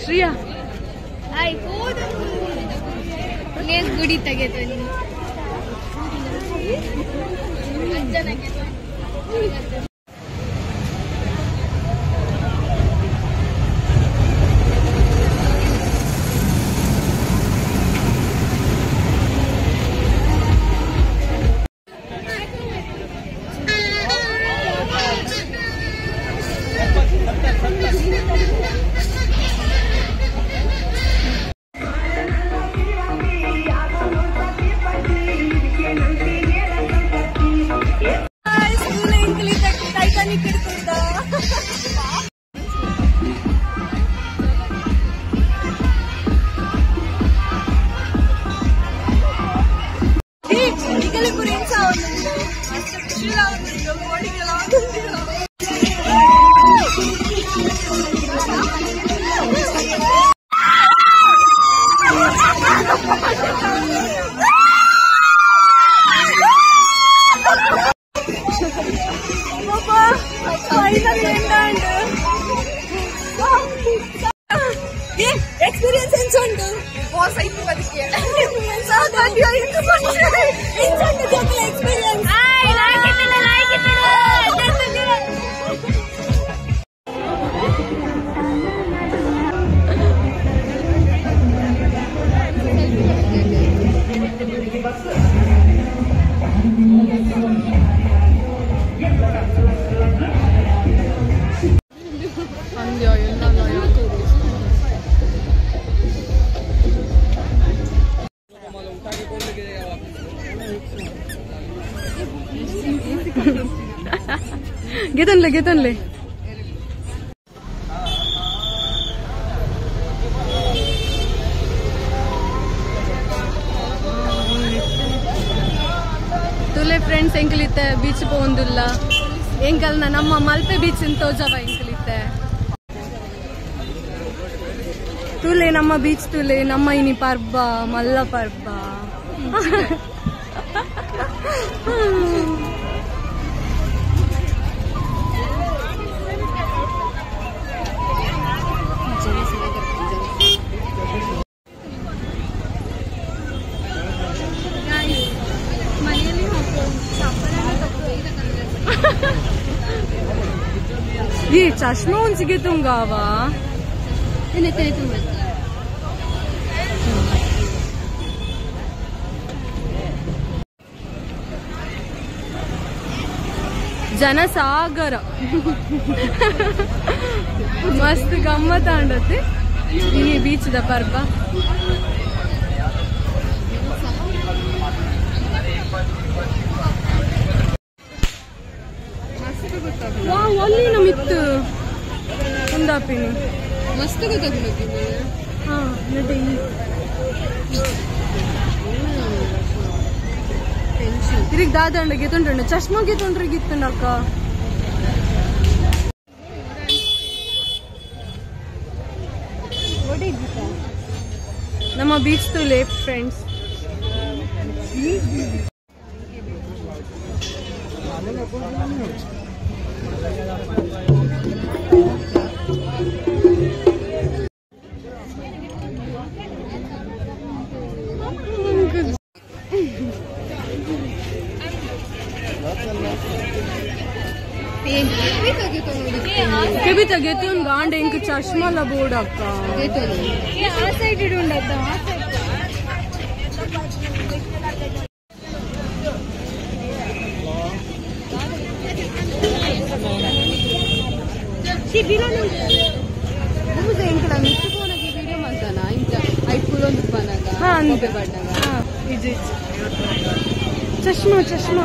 ಶ್ರೀಯಾ ಗುಡಿ ತೆಗೆದು Experience ಎಂಚುಂಡು ಬಾಸ್ ಐತು ಬದಕ್ಕೆ ಎಕ್ಸ್ಪೀರಿಯನ್ಸ್. ಗೆತನ್ಲೆ ಗೆತನ್ಲೆ ತುಲೆ ಫ್ರೆಂಡ್ಸ್ ಎಂಕಲಿತ್ತೆ ಬೀಚ್ ಪೋಂದುಲ್ಲ ಎಂಕಲ್ನ ನಮ್ಮ ಮಲ್ಪೆ ಬೀಚ್ ತೋಜವ ಎಂಕಲಿತ್ತೆ ತುಲೆ ನಮ್ಮ ಬೀಚ್ ತುಲೆ ನಮ್ಮ ಇನಿ ಪರ್ಬ ಮಲ್ಲ ಪರ್ಬ. ये चश्मा उनसे तुंगावा ಜನಸಾಗರ ಮಸ್ತ್ ಗಮ್ಮತ್ ಆಂಡತೆ ಈ ಬೀಚ್ the ಪರ್ಬ. ವಾವ್ ಅಲ್ಲಿ ನಮಿತ್ತು ಒಂದಾಪಿನಿ ಮಸ್ತ್ ಗೊತ್ತಾಗ್ತದೆ. ಹಾ ನಡೆ ಇರಿಗ್ ದಾದಂಡ ಗೆತುಂಡು ಚಶ್ಮಾ ಗೆತುಂಡ್ರೆ ಗಿತ್ತುಂಡಕ್ಕ. ನಮ್ಮ ಬೀಚ್ ತುಲೆ ಫ್ರೆಂಡ್ಸ್. ಕೆಬಿತ ಗೆತುನ್ ಗಾಂಡ ಇಂಕ್ ಚಶ್ಮಲ ಬೋರ್ಡ್ ಅಕ್ಕ ಆ ಸೈಡ್ ಇಡುಂಡತ್ತ ಆ ಸೈಡ್. ಚಶ್ಮಾ ಚಶ್ಮಾ.